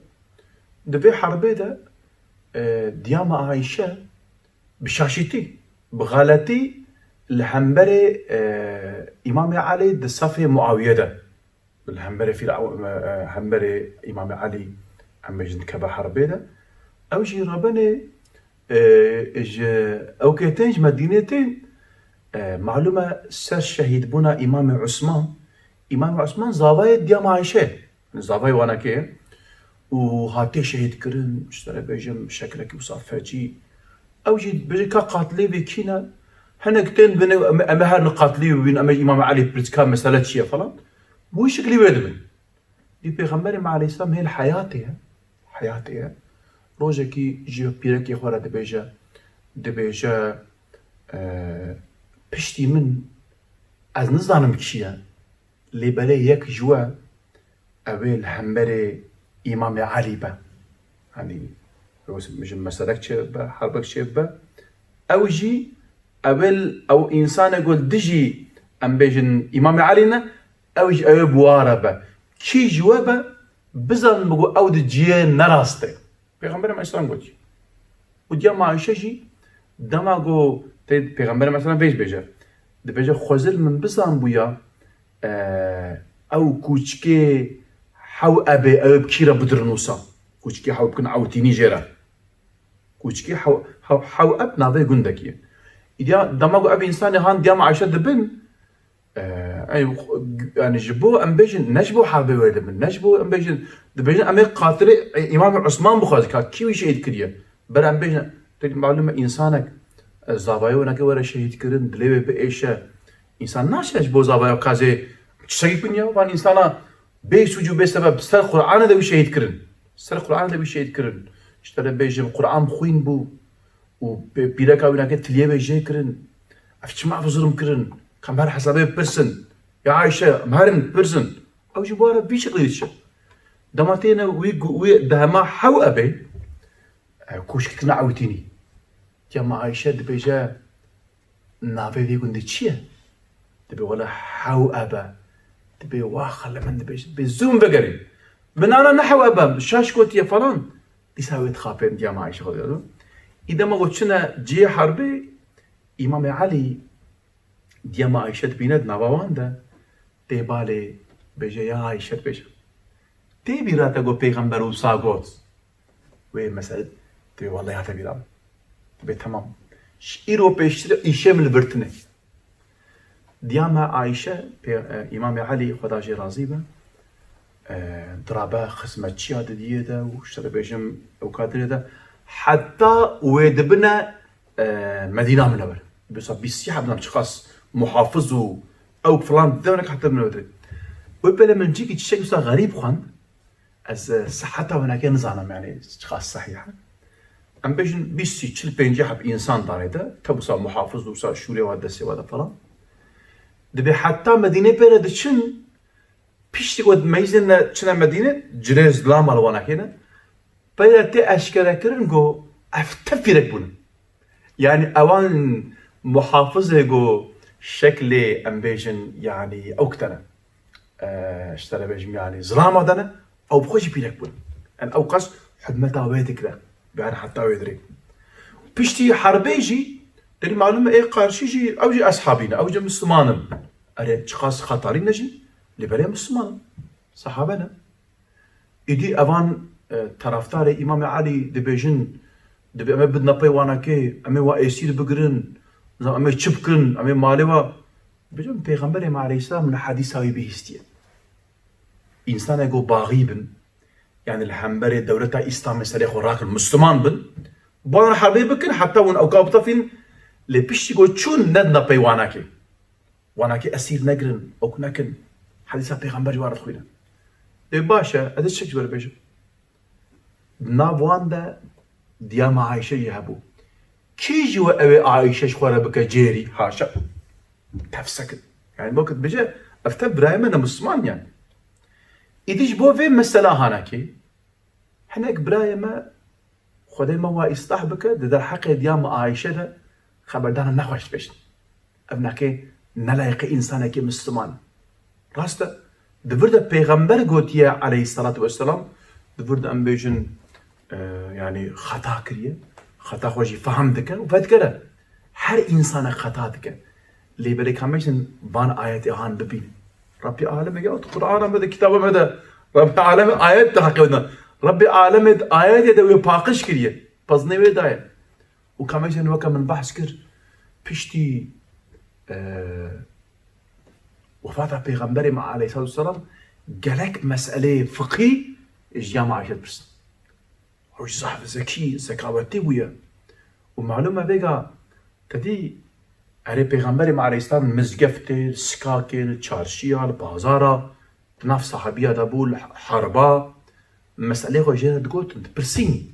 Di vê herbê de, e, diya me Ayşe, bi şaşîtî, bi xeletî li hemberê, e, Îmamê Elî di sefê Muawiye de, li hemberê Fîra-, e, e, hemberê Îmamê Elî, em bêjin dikeve herbê de. Ew jî rebenê, e, ji ewkê tên, ji Medînê tên, e, malûm e ser şehîdbûna Îmamê Usman. Îmamê Usman zavayê Diyama Ayşe. Zavayê wanekê û hatiye şehîd kirin, ji te re bêjim, şekilekî wisa fecî. Ew jî dibêje ka qatilê vê kî ne? Hinek tên dibin, em, em ê herin qatilê wî bibîn, em ê ji Îmam Elî bipirsin ka mesele çi ye falan. Bi wî şeklî wê dibin. Dî Pêxemberê me aleyhisselam hêl heyatê ye. Heyatê ye. Rojekî ji pîrekê xwe re dibêje, dibêje, e, piştî min ez nizanim kî ye. Lê belê yek ji we, ew ê li hemberê Îmamê Elî be. Yanî, ji meselek çêbibe, herbek çêbibe. Ew jî, ew ê, ew însanê ku li dijî, em bêjin, Îmamê Elî ne, ew jî ew ê bi wa re be. Kî ji we be, bizanibû ku ew di cihê ne rastê. Pêxemberê me aleyhisselam gotî. Û diya me Ayşe jî dema ku tê Pêxemberê me aleyhisselam vê jî bêje. Dibêje, Xwezil min bizanbûya, e, ew kûçikê hew ebê ew ê bi kî re bidirin wisa. Kûçikê hew bikin ewtînî jê re. Kûçikê hew, hew, hew eb navê gundekî ye. Îdiya dema ku ev însanê han diya me Ayşe dibin, Ee, ey, yani ji bo em bêjin, ne ji bo herbê wê dibin, ne ji bo em bêjin, dibêjin em ê qatilê, e, Îmamê Osman bixwazin, ka kî wî şehîd kiriye. Ber em bêjin, pêk malûm e, însanek, e, zavayê winekê were şehîd kirin, dilê wê biêşe. Însan naşe ji bo zavaya kazê çiçekî biniya, van însana bê sûc û bê sebeb ser Qur'anê de wî şehîd kirin. Ser Qur'anê de wî şehîd kirin. Ji te re bêjim, Qur'an xwîn bû. Û pê-, pîreka wî nake tiliyê wê jê kirin. Ev çima ev zulm kirin? Ka em her hesabê bipirsin. Ya Ayşe, em herin bipirsin. Ew jî bi we re vî şeklî diçe. Dema têne wî gu-, wî dema hew ebê, e, kûşkî kirine ewtînî. Ya me Ayşe dibêje, navê vê gundê çi ye? Dibê wele hew ebe. Dibê waxa li min dibê, dibê zûm vegerî. Min ana ne hew ebe, şaş gotiye falan. Dîsa wê dixapên diya me Ayşe xwe diyar. Î dema ku çine cihê herbê, Îmamê Elî diya me Ayşe dibîne di nava wan de, tê balê bêje, ya Ayşe dibêje. Tê bîra te ku Pêxember wisa got? Wê mesele dibê wellahî hate bîra min. Dibê temam. Ji îro pêştir îşê min li vir tune. Diya me Ayşe, pê-, e, Îmamê Elî, Xweda jê razî be, e, dirabe xizmetçiya di diyê de û ji te re bêjim ewkatirê de, heta wê dibine, e, Medîna Minewere. Wisa bîst sî hebdan çiqas muhafiz û ew filan demek heta Minewere. Wê pêle min cîkî çiçek wisa xerîb xwend. Ez, e, siheta winekê nizanim, yani çiqas sehîh e. Em bêjin bîst, sî, çil, pêncî heb însan darê de, te wisa muhafiz, wisa şûrê wa destê wa de falan. Dibê heta Medînê pê re diçin, piştî ku meyzên ne çine Medînê, cilê zilama li wanekê ne, pê re tê eşkere kirin ku ev tev pîrek bûne. Yani ewan muhafizê ku şeklê em bêjin, yani ew kitene. E, ji te re bêjim, yani zilama de ne, ew bi xwe jî pîrek bûn. Yani ew qas hurmeta wê dikire. Yani heta wê dirê. Piştî herbê jî, derî malûm e, ê qarşî jî, ew jî eshabî ne, ew jî Müslüman in. Erê, çiqas xetarî ne jî, lê belê Müslüman in. Sahabe ne. Îdî evan, e, taraftarê Îmamê Elî dibêjin, dibê em ê bidine pey wanekê, em ê wa êsîr bigirin, nizam em ê çi bikin, em ê malê wa. Bêjin Pêxemberê me aleyhisselam li hedîsa wî bihîstiye. Însanek ku baxî bin, yani li hemberê dewleta Îslamê serê xwe rakin, Müslüman bin, bi wan re herbê bikin, heta hûn ewka bitefîn, lê piştî ku çûn nedine pey wanekê. Wanakî esîr negirin, ok nekin. Hedîsa Pêxember ji wan re dixwîne. Dê baş e, ez ê çi ji we re bêjim? Di nav wan de diya me Ayşe jî hebû. Kî ji we ew ê Ayşe ji xwe re bike cêrî? Haşa. Tev sekin. Yani, wekit bêje, ev tev birayê me ne Müslüman yani. Îdî ji bo vê mesela hanekî, hinek birayê me Xwedê me wa îslah bike, di derheqê diya me Ayşe de xeberdana nexweş dibêjin. Ev nake ne layiqê însanekî Müslüman. Rast e, di vir de Pêxember gotiye aleyhissalatu vesselam, di vir de em bêjin, e, yani xeta kiriye. Xeta xwe jî fehm dike û vedigere. Her însanek xeta dike. Lê belê ka em bêjin van ayetê han bibîn. Rabbê alemê ya Qur'ana me de, kitaba me de, Rabbê alemê ayet de heqê wê de. Rabbê alemê di ayetê de wê paqij kiriye. Pezinê wê daye. Û ka em bêjin weke min behs kir, piştî, e, wefata Pêxemberê me aleyhisselatu vesselam gelek meseleyê fiqhî ji ya me Ayşe dipirsin. Ew jî zehf zekî, zekawetî bûye. Û malûm e vêga te dî erê Pêxemberê me aleyhisselam mizgeftê, li sikakê, li çarşiya, li bazara, di nav sahabiya de bû, li herba, meselê xwe jê re digotin, dipirsînî.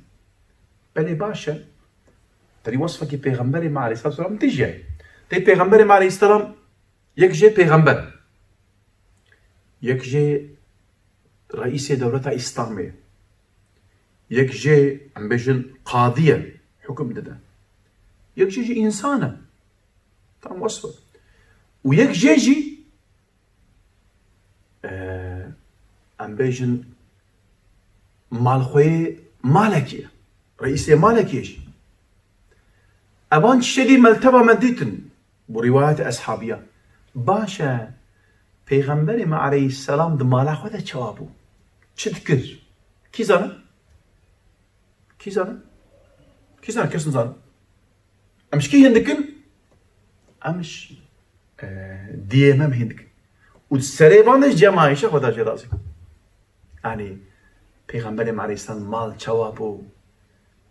Belê baş e. Te dî wesfekî Pêxemberê me aleyhisselam tijî ye. Tê Pêxemberê me aleyhisselam yek jê pêxember. Yek jê reîsê dewleta Îslamê. Yek jê, em bêjin, qadî ye, hukm dide. Yek jê jî însan e. Tam wesf e. Û yek jê jî, e, em bêjin, malxweyê malekî ye. Reîsê malekî ye jî. Evan tiştê dî me li teva me dîtin. Bi rîwayeta eshabiya. Baş e, Pêxemberê me aleyhisselam di mala xwe de çawa bû? Çi dikir? Kî zane? Kî zane? Kî zane? Kes nizane. Em ji kî hîn dikin? Em ji, e, diyê me hîn dikin. Û di serê van de ji cem Ayşe, Xweda jê razî. Yanî, Pêxemberê me aleyhisselam mal çawa bû?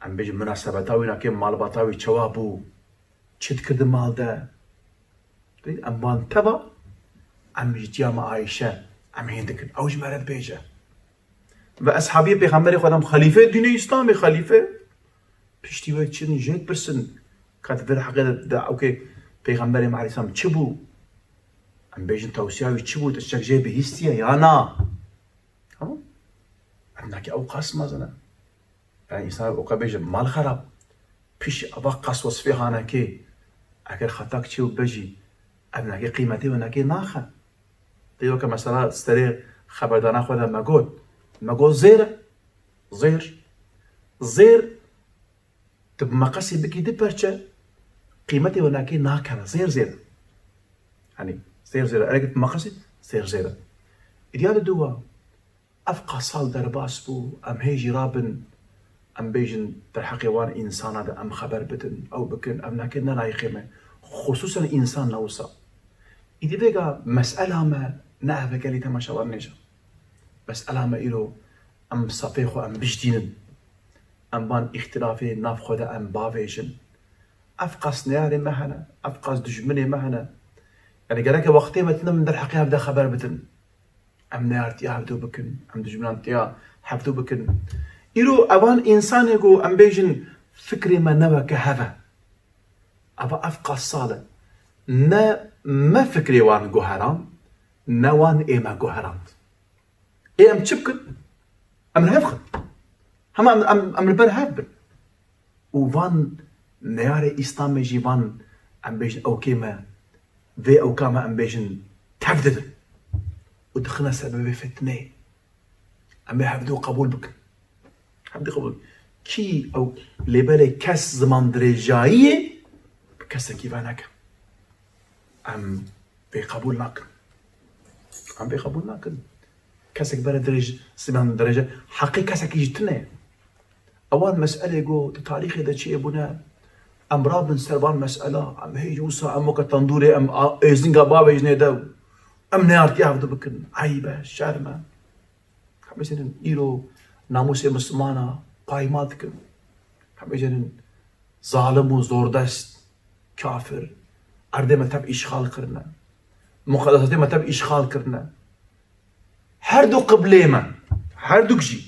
Em bêjin, munasebeta wî nakê malbata wî çawa bû? Çi dikir di mal de? Em van teva, em ji ciya me Ayşe, em hîn dikin. Ew ji me re dibêje. Ve eshabiyê Pêxemberê Xwedê em xelîfê dînê Îslamê, xelîfe. Piştî wê çin jê dipirsin. Ka di vir heqê de, de, okê, Pêxemberê me aleyhisselam çi bû? Em bêjin tewsiya wî çi bû? Tiştek jê bihîstiye ya na? Tamam? Em nake ew qas mezin e. Yani, însan ewqas bêje mal xerab. Piştî eva qas wesfê hanekê, eger xetak çê û be jî, ev nake qîmetê wê nake naxe. Tê weke mesela serê xeberdana xwe de me got. Me got zêr e. Zêr. Zêr. Tu bi meqesê bikî du perçe, qîmetê wê nake nakeve. Zêr zêr e. Hani zêr zêr e. Eger tu bi meqesê, zêr zêr e. Îdiya di dû wa. Ev qas sal derbas bû, em hê jî rabin, em bêjin derheqê wan însana de em xeber bidin, ew bikin, ev nekin, ne layîqê me. Xusûsen însan ne wisa. Îdî vêga mesela me ne ev e gelî temaşevan nêja. Mesela me îro em safê xwe em bijdînin. Em van îxtilafê nav xwe de em bavêjin. Ev qas neyarê me hene, ev qas dijminê me hene. Yani gereke wextê me tune min derheqê hev de xeber bidin. Em neyartiya hevdû bikin, em dijminantiya hevdû bikin. Îro evan însanê ku em bêjin fikrê me ne weke hev e. Eva ev qas sal e. Ne me fikrê wan guherand, ne wan ê me guherand. Ê em çi bikin? Em li hev xin. Hema em, em, em li ber hev bin. Û van neyarê Îslamê jî van, em bêjin, ewkê me, vê ewka me, em bêjin, tev didin. Û dixine sebebê fitneyê. Em ê hevdû qebûl bikin. Hevdû qebûl. Kî ew lêbelê kes ziman dirêjayiyê bi kesekî veneke. Em vê qebûl nakin. Em vê qebûl nakin. Kesek bere dirêj, ziman dirêje, heqê kesekî jî tune ye. Ewan meselê ku di tarîxê de çi bûne, em rabin ser van mesela, em hê jî wisa em weke tendûrê em a-, êzinga bavêjinê de, em neyartiya hevdû bikin. Eyb e, şerm e. Ka bêjin îro namûsê Mislimana paymal dikin. Ka bêjin zalim û zordest, kafir, erdê me tev îşxal kirine. Muqedesatê me tev îşxal kirine. Her du qiblê me, her duk jî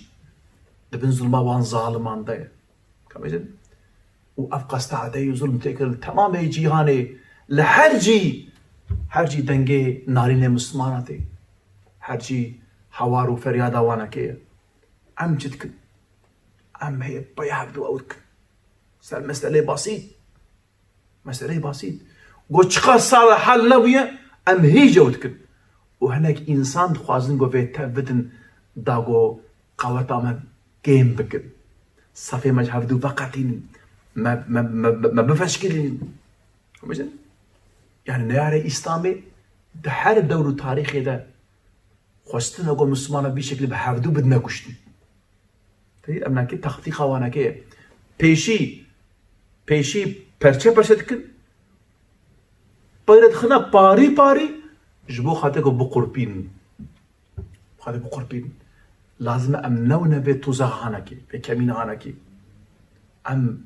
di bin zulma wan zaliman de ye. Ka bêjin? Û ev qas teadeyî û zulm tê kirin li temamê cîhanê, li her cî, her cî dengê narînê Mislimana tê. Her cî hawar û feryada wanekê ye. Em çi dikin? Em hê pey hevdû ew dikin. Ser meselê basît. Meseleyê basît. Got çiqas sal e hal nebûye, em hê jî ew dikin. Û hinek însan dixwazin ku vê tev bidin, da ku qaweta me kêm bikin. Safê me ji hevdû veqetînin. me, me, me, me, me bifeşkilînin. Xemecin? Yani neyarê Îslamê di her dewr û tarîxê de xwestine ku Mislimana vî şeklî bi hevdû bidine kuştin. Teyî em nakê taktîka wanakê ye. Pêşî, pêşî perçe perçe dikin. Peyre dixine parî parî ji bo xatir ku biqurpînin. Xwedê biqurpîn. Lazim e em newne vê tuzaxa hanekî, vê kemîna hanekî. Em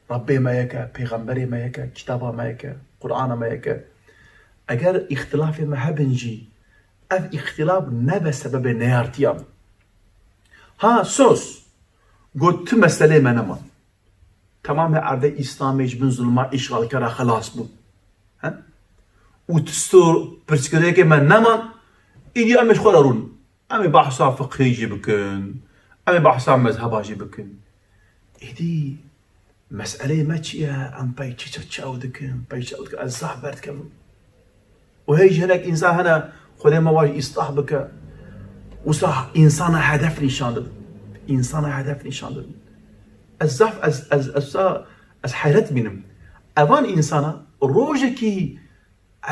Rebbê me yek e, pêxemberê me yek e, kitaba me yek e, Qur'ana me yek e. Eger îxtilafê me hebin jî, ev îxtilaf nebe sebebê neyartiya me. Ha, sos, got tu meselê me neman. Temamê erdê Îslamê ji bin zulma îşxalkera xelas bû. He? Û tu sor pirsgirêkê me neman, îdî em ê ji xwe re rûn. Em ê behsa fiqhê jî bikin, em ê behsa mezheba jî bikin. Îdî meseleyê me çi ye? Em pey çi çi çaw dikin, pey çaw dikin, ez zaf berdikevim. Û hey jî hinek însan hene, Xwedê me wa jî îslah bike. Wisa însana hedef nîşan didin. Însana hedef nîşan didin. Ez zaf, ez, ez, ez, wisa, ez heyret bînim. Evan însana rojekî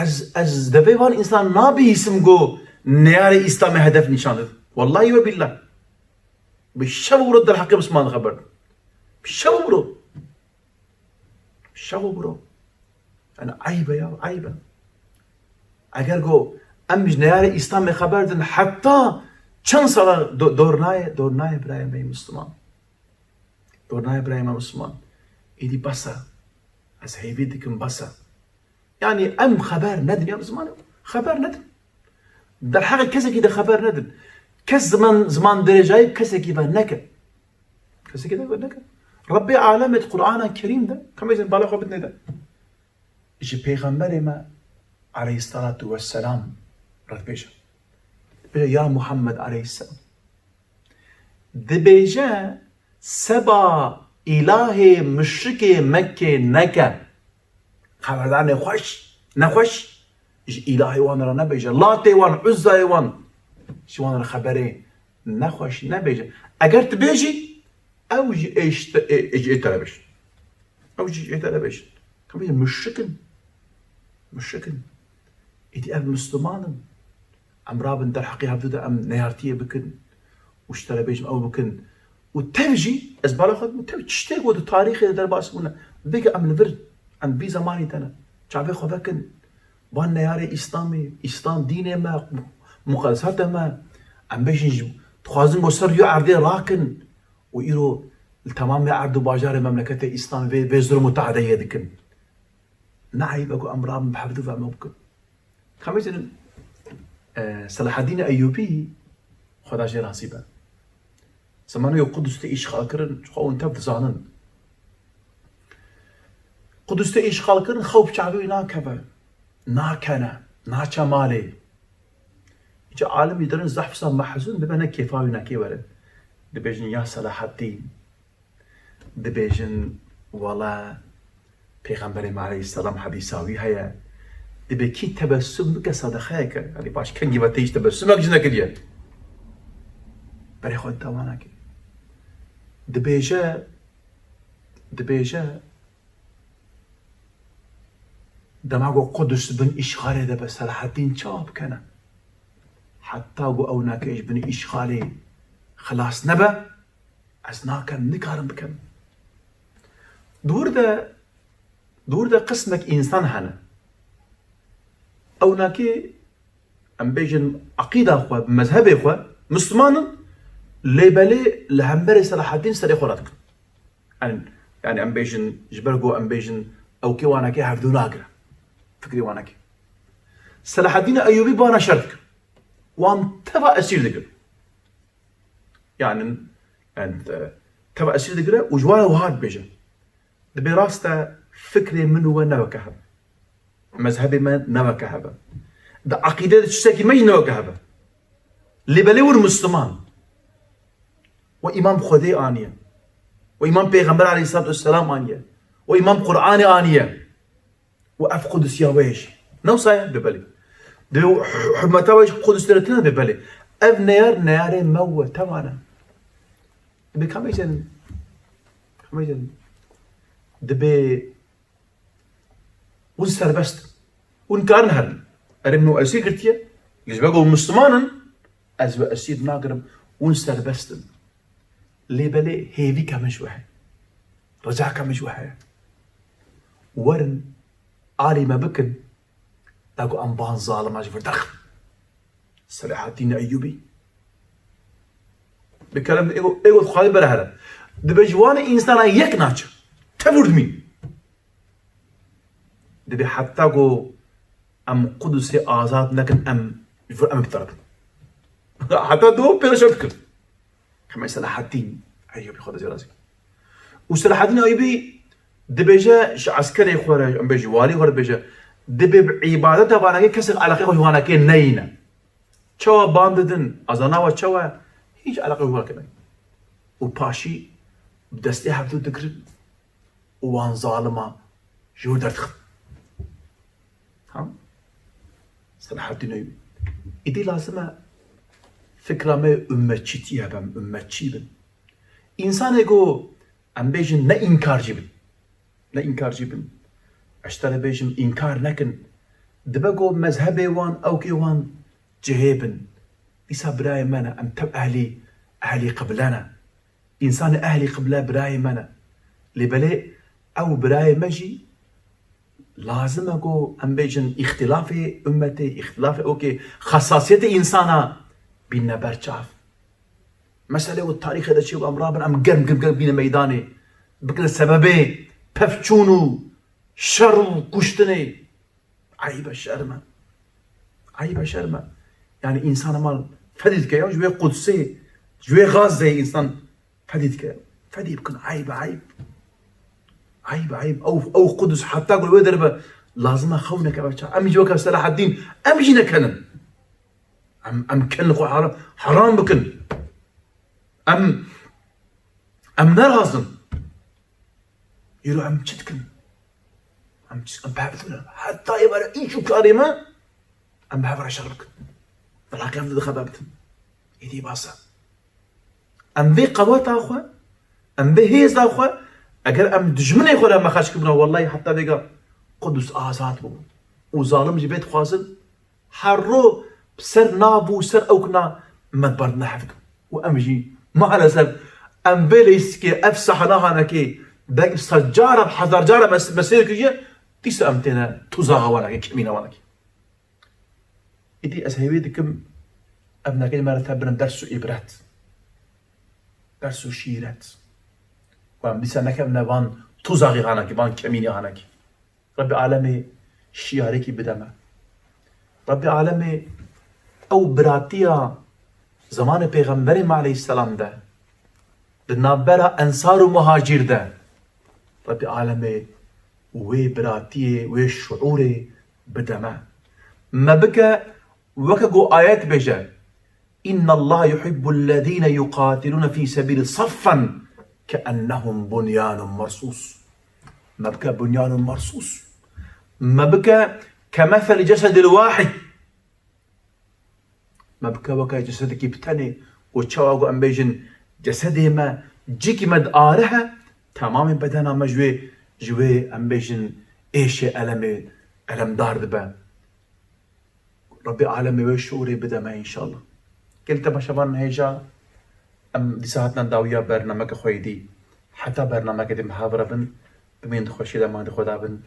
ez, ez devê van însan nabihîsim ku neyarê Îslamê hedef nîşan didin. Wellahî we bîllah. Bi şev û ro derheqê Misliman xeber didin. Bi şev û ro. Şev û biro. Yani eyb e ya, eyb e. Eger go em ji neyarê Îslamê xeber din heta çend sala do-, dor nayê, dor nayê birayê me Misliman. Dor nayê birayê me Misliman. Êdî bes e. Ez heyvî dikim bes e. Yani em xeber nedin ya ziman xeber nedin. Derheqê kesekî de xeber nedin. Kes ziman, ziman dirêjayî kesekî ve neke. Kesekî de neke. Rebbê alemê di Qur'ana Kerîm de, kemê jin bala xwe bidinê de. Ji Pêxemberê me aleyhissalatu vesselam re dibêje. Dibêje, ya Muhammed aleyhisselam. Dibêje, seba îlahê muşrikê Mekkê neke. Xeberdanê xweş, nexweş, ji îlahê wan re nebêje. Latê wan, Uzzayê wan, ji wan re xeberê nexweş nebêje. Eger tu bêjî, ew jî ê ji te, ê, ê, ji ê te re bêjin. Ew jî ji ê te re bêjin. Ka bêjin, muşrik in. Muşrik in. Êdî ev Misliman in. Em rabin derheqê hevdû de em neyartiyê bikin û ji te re bêjim ew bikin. Û tev jî, ez bala xwe dikim, tev tiştê ku di tarîxê de derbas bûne. Vê ke em li vir, em vî zemanî de ne. Çavê xwe vekin. Van neyarê Îslamê, Îslam dînê me, muqedesatê me. Em bêjin ji, dixwazin ku ser rûyê erdê rakin. Û îro li temamê erd û bajarê memleketê Îslamê vê, vê zulm û teadeyê dikin. Ne eyb e ku em rabin bi hevdû ve em ew bikin. Ka bêjin, e, Selahaddîn Eyyûbî, Xweda jê razî be. Zemanê ku Qudus tê îşxal kirin, xwe hûn tev dizanin. Qudus tê îşxal kirin, xew bi çavê wî nakeve, nakene, naçe malê. Îca alimî dirin zehf sa mehzûn dibe ne kêfa wî nakê were. Dibêjin, ya Selahaddîn, Dibêjin, wele Pêxemberê me aleyhisselam hedîsa wî heye. Dibê kî tebessum bike, sedexeyeke. Yanî baş kengî ve te hîç tebessumek jî nekiriye. Berê xwe dide wana kir. Dibêje, dibêje, dema ku Qudus bin îşxalê de be, Selahaddîn çawa bikene? Heta ku ew nake ji bin îşxalê xilas nebe, Ez nakem, nikarim bikim. Dûr de, dûr de qismek însan hene. Ew nakê, em bêjin, eqîda xwe, mezhebê xwe, Misliman in, lê belê li hemberê Selahaddîn serê xwe radikin. Yani, yani em bêjin, ji ber ku em bêjin, ew kê wanakê hevdû nagire. Fikrê wanakê. Selahaddîn Eyyûbî bi wana şer dikin. Wan teva esîr dikin. Yani, yani, e, teva esîr digire û ji wan re wiha dibêje. Dibê rast e, fikrê min û we ne weke hev e. Mezhebê me ne weke hev e. Di eqîdê de tiştekî me jî ne weke hev e. Lê belê wir Misliman. We îman bi Xwedê aniye. We îman Pêxember aleyhissalatu vesselam aniye. We îman bi Qur'anê aniye. Û ev Qudsiya we ye jî. Ne wisa ye? Dibê belê. Dibê hurmeta we jî Qudus de tune? Dibê belê. Ev neyar, neyarê me û we tevan e. Dibê ka bêjin, ka bêjin. Dibê hûn serbest in. Hûn karin herin. Erê min û esîr girtiye. Ji ber ku hûn Misliman in, ez we esîr nagirim. Hûn serbest in. Lê belê hêvîka min ji we heye. Ricaka min ji we heye. Werin alî me bikin. Da ku em van zalima ji vir derxin. Selahaddîn Eyyûbî. Bi kerem ego, ego dixwaze bere here. Dibê ji wan însana yek naçe. Tevûr dimîn. Dibê heta ku em Qudusê azad nekin, em ji vir em biterbin. Heta do pêroşe dikin. Hemê Selahaddîn Eyyûbî, Xwedê zêrazî. Û Selahaddîn Eyyûbî dibêje ji eskerê xwe re, em bê ji walî xwe re dibêje, dibê bi îbadeta vanekê kesek eleqeyê xwe ji wanekê neyîne. Çawa ban didin, ezana we çawa, hîç eleqeyê xwe ji wanekê neyîne. Û paşî bi destê hevdû digirin û wan zalima ji wir derdixin. Tamam. Selahaddîn Eyyûbî. Îdî lazim e fikra me ummetçîtî hebe, em ummetçî bin. Însanê ku em bêjin ne înkarcî bin. Ne înkarcî bin. Ez ji te re bêjim înkar nekin. Dibe ku mezhebê wan, ewkê wan cihê bin. Dîsa birayê me ne, em tev ehlî, ehlî qible ne. Însanê ehlî qible birayê me ne. Lê belê ew birayê me jî lazim e ku em bêjin îxtilafê ummetê, îxtilafê okê, xesasiyetê însana bîne ber çav. Meselê û tarîxê de çi em rabin, em germ germ germ bîne meydanê. Bikine sebebê pevçûn û şer û kuştinê. Eyb e, şerm e. Eyb e, şerm e. Yani însan mal fedî dike ya, ji wê Qudsê, ji wê Gazeyê însan fedî dike. Fedî bikin, eyb e, eyb. Eyb e, eyb. Ew, ew Quds heta ku wê derbe lazim e xew neke, beça. Em jî weke Selahaddîn, em jî nekenin. Em, em ken xwe haram, haram bikin. Em, em nerazin. Îro em çi dikin? Em çi, em bi hev dikin. Heta êvara îç û karê me, em bi hev re şer bikin. Belakî em dixebebtin. Êdî bas e. Em vê qeweta xwe, em vê hêza xwe, eger em dijminê xwe re me xerc kiribûna, wellahî heta vêga Qudus azad bû. Û zalim jî vê dixwazin, her ro bi ser nav û ser ewkna me berdine hev. Û em jî maalesef em vê leysikê, ev sahna hanekê, belkî sed cara, hezar cara mes-, mesêr kiriye, dîsa em têne tuzaxa wanekê, kemîna wanekê. Îdî ez hêvî dikim, ev negel me re te bine ders û îbret. Ders û şîret. Ku em dîsa nekevine van tuzaxê hanekê, van kemînê hanekê. Rebbî alemê şiyarekî bide me. Rebbî alemê ew biratiya zemanê Pêxemberê me aleyhisselam de, di navbera ensar û muhacîr de, Rebbî alemê wê biratiyê, wê şuûrê bide me. Me bike weke ku ayet bêje, "Inna Allah yuhibbul lezine yuqatilune fî sebîlî saffen keennehum bunyanun mersus." Me bike bunyanun mersus. Me bike kemeseli cesedil wahid. Me bike weke cesedekî bi tenê û çawa ku em bêjin cesedê me, cîkî me diarihe, temamê bedena me ji wê, ji wê em bêjin êşê elemê, elemdar dibe. Rebbî alemê wê şuûrê bide me înşallah. Gelî temaşevan hêja em dîsa hatina dawiya bernameke xwe yê dî. Heta bernameke dî me hev re bin, bimînin di xweşiyê de, mane Xweda bin.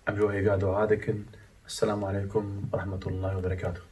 Em ji we hêviya dua dikin. Esselamu aleykum ve rahmetullahi ve berekatuhu.